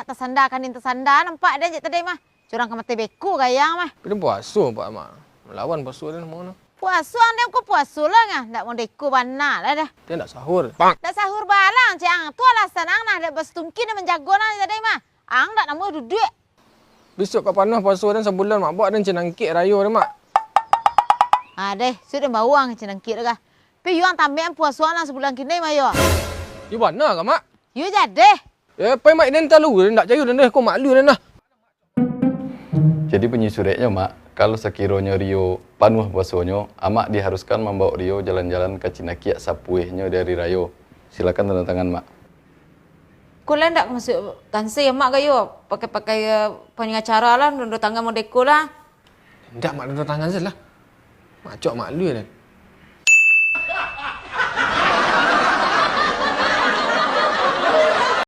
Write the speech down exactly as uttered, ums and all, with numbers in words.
Tasanda kanin tasanda nampak den cek tadi mah. Curang ka mati beko gayang mah. Tapi den puaso, Mak. Malawan puaso den mah. Puaso ang den ko puaso lah ngah. Ndak modeko bana lah dah. Den ndak sahur. Ndak sahur balang cek ang. Tu alasan ang nah, ndak basatungki den manjago nah tadi mah. Ang ndak namuah duduak. Bisuak ka panuah puaso den sabulan, Mak, baok den cinangkek rayo den, Mak. Ah, deh, sudah bau ang cinangkek tu kah. Pi yuang tambek ang puaso ang sabulan kini mah yo. Yo bana kah, Mak? Yo jadeh. Eh, pai Mak, den talu, den ndak cayo den deh, ko Mak lu den dah. Jadi bunyi sureknyo, Mak, kalau sakironyo Rio panuah puasonyo, Amak diharuskan mambaok Rio jalan-jalan ka Cinakiak sapuehnyo di ari rayo. Silakan tanda tangan, Mak. Ko lah ndak masuak kansi Amak gayo, pakai-pakai, eh, pangacara lah, dondo tangan modeko lah. Ndak, Mak, dondo tangan se lah. Mak, cok Mak lu den.